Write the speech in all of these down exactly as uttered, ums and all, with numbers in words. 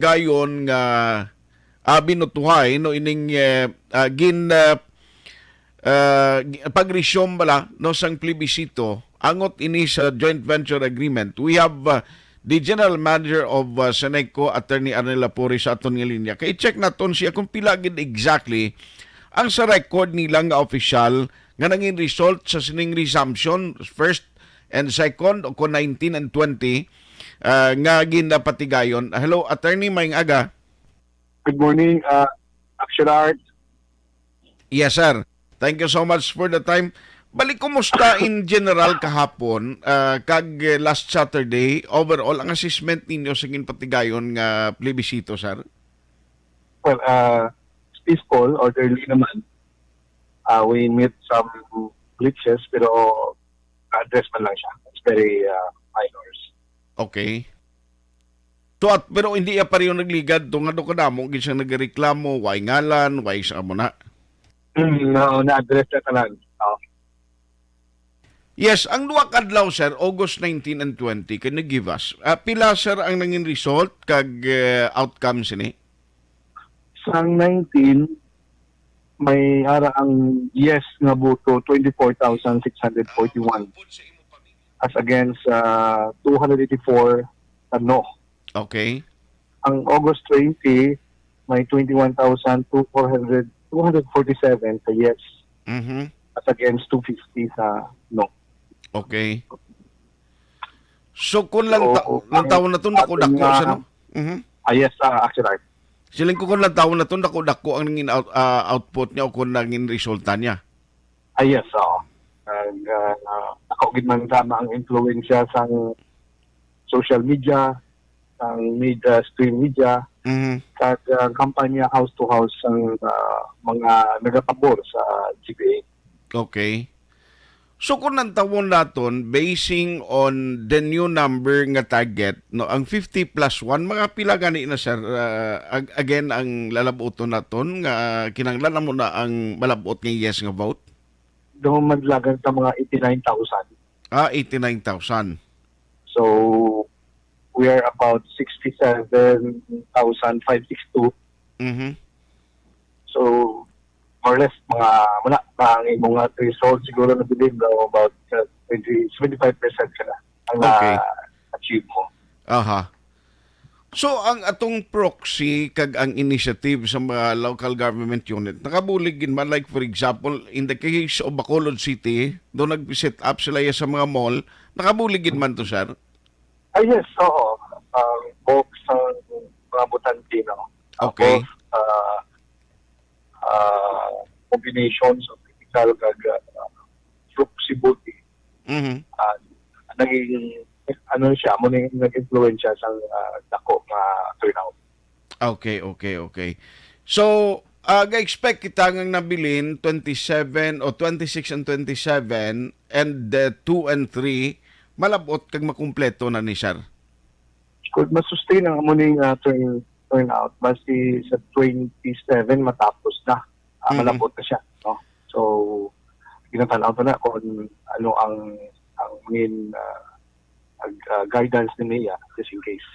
gayon nga, ah, binutuhay, no, ining, eh, ah, gin, ah, ah, gi-, pag-resume bala, no, sang plebisito, angot ini sa joint venture agreement. We have, ah, the general manager of, ah, Seneco, Attorney Arnel Lapore, sa aton nga linya. Kay check naton siya kung pila gid exactly ang sa record nila nga official nga nangin result sa sining resumption, first and second, o kon nineteen and twenty, ah, nga ginapatigayon. Hello, Attorney, maayong aga. Good morning, uh, Action Art. Yes, sir. Thank you so much for the time. Balik, kumusta in general kahapon, ah, kag, eh, last Saturday, overall, ang assessment ninyo sa ginpatigayon nga plebisito, sir? Well, uh, it's peaceful, orderly naman. Uh, we meet some glitches, pero address man lang siya. It's very, uh, minors. Okay. So, at, pero hindi ya pareho nagligad to nga do kadamo gid siya nagreklamo, way ngalan, way sa amo na. Mm, no, na-address na tanan. Oh. Yes, ang duha ka adlaw, sir, August nineteen and twenty, can you give us? Ah, pila, sir, ang nangin result kag, eh, outcome sini? Sang nineteen, may ara ang yes nga boto, twenty-four thousand six hundred forty-one. As against, ah, two hundred eighty-four sa no. Okay. Ang August twenty, may twenty-one thousand two hundred, two hundred forty-seven sa yes. Mhm. As against two fifty sa no. Okay. So, kung lang So, ta-, ang lang taon na to, ang dako-dako nga siya, no? Mhm. Ah, yes, ah, Action Art. Siling ko, kung lang taon na to, dako-dako ang nangin out-, ah, output niya o kung nangin resulta niya. Ah, yes, oo. Nag, ah, ako gid man sama ang influensya sang social media, sang media, stream media, Mhm. kag, ah, kampanya house to house sang, ah, mga nagapabor sa G P A. Okay. So, kung ang tawon naton, basing on the new number nga target, no, ang fifty plus one, mga pila gani na, sir? Ah, ag-, again, ang lalabuton naton nga kinahanglan na mo na ang malabot nga yes nga vote? Doon madlagan sa mga eighty-nine thousand. Ah, eighty-nine thousand. So, we are about sixty-seven thousand five six two. Mhm. So, more or less, mga, wala, ang imong nga result siguro na bilib na about, uh, twenty, seventy-five percent ka na ang Okay. na-achieve mo. Aha. So, ang atong proxy kag ang initiative sa mga local government unit, nakabulig gid man. Like, for example, in the case of Bacolod City, doon nag-set up sila ya sa mga mall, nakabulig gid man to, sir? Ah, yes, oo. Ang bulk sa mga botante, no? Ah, Okay. Both, ah, ah, combinations of physical kag, ah, proxy voting. Mhm. Ah, naging, ano siya, mo ning nag-influensya sa, ah, dako nga turnout. Okay, okay, okay. So, ah, ga-expect kita nga nabilin twenty-seven o twenty-six and twenty-seven and the two and three, malabot kag makumpleto na ni, sir? Kung masustain ang amo ning, ah, turn-, turnout, basi sa twenty-seven matapos na, ah, Mhm. malabot na siya, no? So, ginatanaw pa na kung ano ang, ang main, ah, ag-, ah, guidance ni Mia, just in case.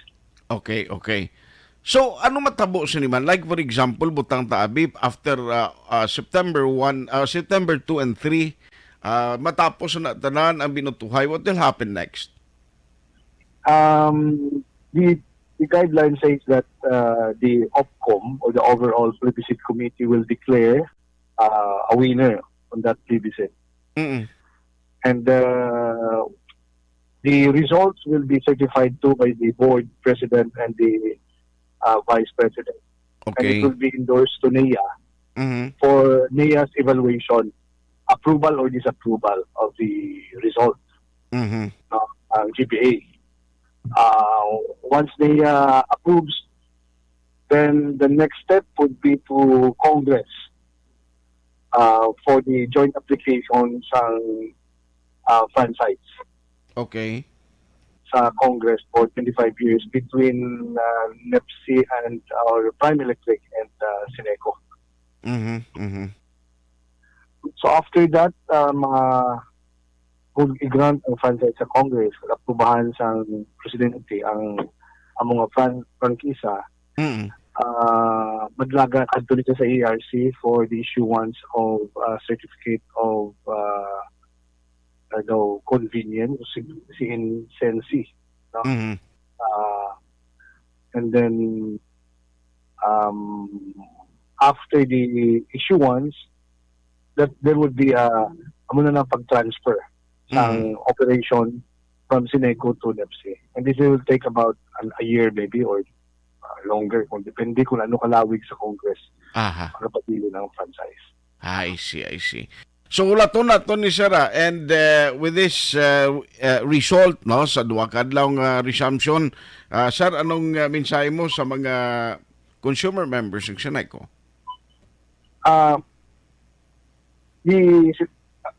Okay, okay. So, ano matabo sini man? Like, for example, butang ta abi, after, ah, ah, September one, ah, September two and three, ah, matapos na tanan ang binutuhay, what will happen next? Um, the, the guideline says that, uh, the OPCOM or the Overall Plebiscite Committee will declare, uh, a winner on that plebiscite. Mm-mm. And, uh, the results will be certified to by the board president and the, uh, vice president. And it Okay. will be endorsed to N E A Mhm. for N E A's evaluation, approval or disapproval of the result, Mhm. no, ang G P A. Uh, once N E A approves, then the next step would be to Congress, uh, for the joint application sang, uh, franchise Okay. sa Congress for twenty-five years between, uh, NEPC and, or Prime Electric and, uh, Seneco. Mhm, mhm. So after that, uh, mga kung i-grant ang franchise sa Congress, kag aprubahan sang presidente ang, ang mga fran-, prangkisa, Mm. Ah, madlaga kadto ni siya sa E R C for the issuance of, ah, certificate of, ah, ano, convenience, si, si Insensi, no? Mhm. Ah, and then, um, after the issuance, that there would be a, amo na ng pag-transfer sang Mhm. operation from Sineco to NEPC. And this will take about an, a year maybe or, uh, longer kung depende kung ano kalawig sa Congress Aha. Para pabilin ang franchise. I see, I see. So, ulaton naton ni sir, ah, and, uh, with this, uh, uh, result, no, sa duha ka adlaw nga resumption, ah, sir, anong, uh, mensahe mo sa mga consumer members ng Sineco? Ah, di,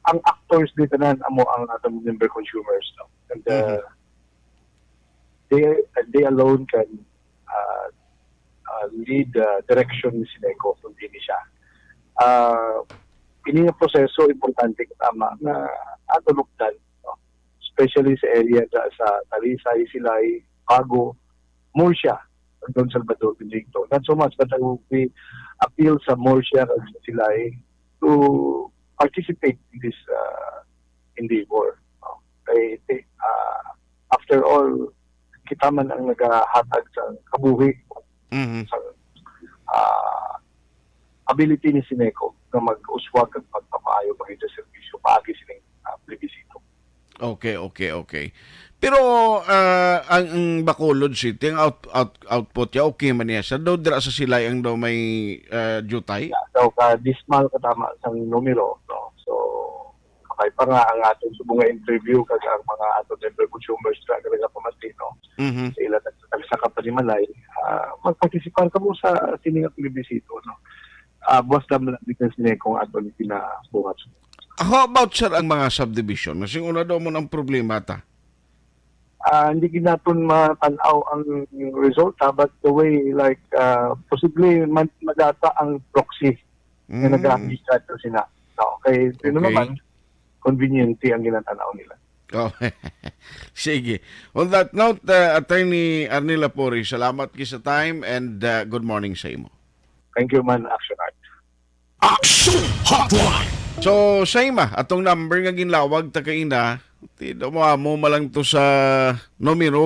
ang actors di tanan amo ang atong member consumers, no? And, uh, Mhm. they, they alone can, uh, uh, lead, uh, direction ni Sineco kung dili siya. Ah, ini nga proseso importante katama nga ato lupdan, no? Especially sa area da, sa Talisay, Silay, Bago, Murcia, Don Salvador, Benedicto. Not so much, but I will be appeal sa Murcia kag sa Silay to participate in this, uh, endeavor, no? Kay, uh, after all, kita man ang nagahatag sa kabuhi Mhm. sa, ah, ability ni Sineco nga mag-uswag kag magpamaayo pa sa serbisyo paagi sining, ah, plebisito. Okay, okay, okay. Pero, ah, ang, ang Bacolod City, ang out-, out-, output niya, okay man niya. Sa daw dira sa Silay ang daw may, ah, jutay? Yeah, daw ka dismal katama sang numero, no? So, kay pa nga ang atong subong nga interview kag ang mga atong member consumers sa nagapamati, no? Mhm. Sa ila nag-, nagsaka panimalay, ah, magpartisipar kamo sa sini nga plebisito, no? Ah, buwas lang man ang Sineco ang aton ginabuhat. How about, sir, ang mga subdivision? Kasi una daw mo ng problema ta. Ah, hindi gid naton matan-aw ang resulta, but the way, like, ah, posible man, madata ang proxy nga Mm. nagagikan sa Senado. Okay, yun Okay. naman, conveniente ang ginatanaw nila. Oh. Sige. On that note, uh, Attorney Arnel Lapore, salamat ki sa time and, uh, good morning sa imo. Thank you man, Action Art. Action Hotline. So, sa ima, atong number nga ginlawag ta kaina, ti daw mo amo malang to sa numero,